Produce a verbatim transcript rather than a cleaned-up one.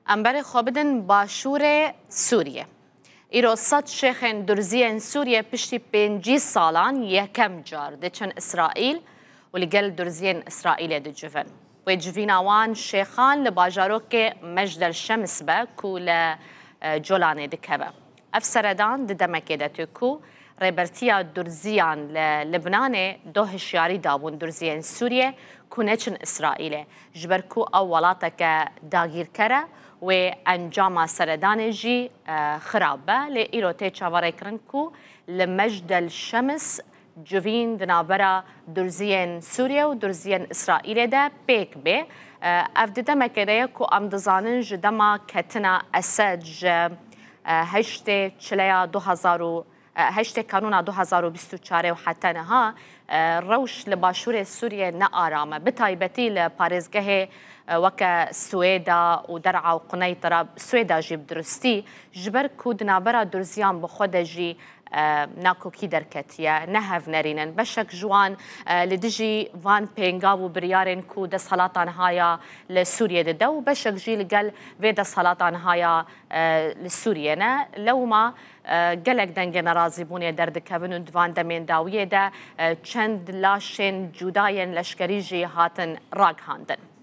Em berê xwe bidin başûrê Sûriyê. Îro sed şêxên durziyên Sûriyê piştî pêncî salan yekem car diçin Îsraîl û li gel durziyên Îsraîlê dicivin. Wê civîna wan şêxan li bajarokê Mejdel Şems be ku li, e, Colanê dikeve. Ev seredan di demekê de tê ku rêbertiya durziyan li Libnanê do hişyarî dabûn durziyên Sûriyê ku neçin Îsraîlê, ji ber ku ew welateke dagîrker e, wê encama seredanê jî, e, xirab be. Lê îro tê çaverêkirin ku li Mejdel Şems civîn di navbera durziyên Sûriyê û durziyên Îsraîlê de pêk bê. E, ev di demekê de ye ku em dizanin ji dema ketina Esed ji, e, heştê çileya du hezar û, e, heştê Kanûna du hezar û bîst û çar û heta niha, e, rewş li başûrê Sûriyê ne aram e. Bi taybetî li parêzgehê, e, weke Swêda û Der'a û Quneytira, Swêda jî bi durustî, ji ber ku di navbera durziyan bi xwe de jî, e, nakokî derketiye, ne hevnerîn in. Beşek ji wan, e, li dijî van pêngav û biryarên ku desthelata niha ya li Sûriyê dide û beşek jî li gel vê desthelata niha ya, e, li Sûriyê ne. Lewma, e, gelek dengê nerazîbûnê derdikevin û di van demên dawiyê de, e, çend laşên cuda yên leşkerî jî hatin ragihandin.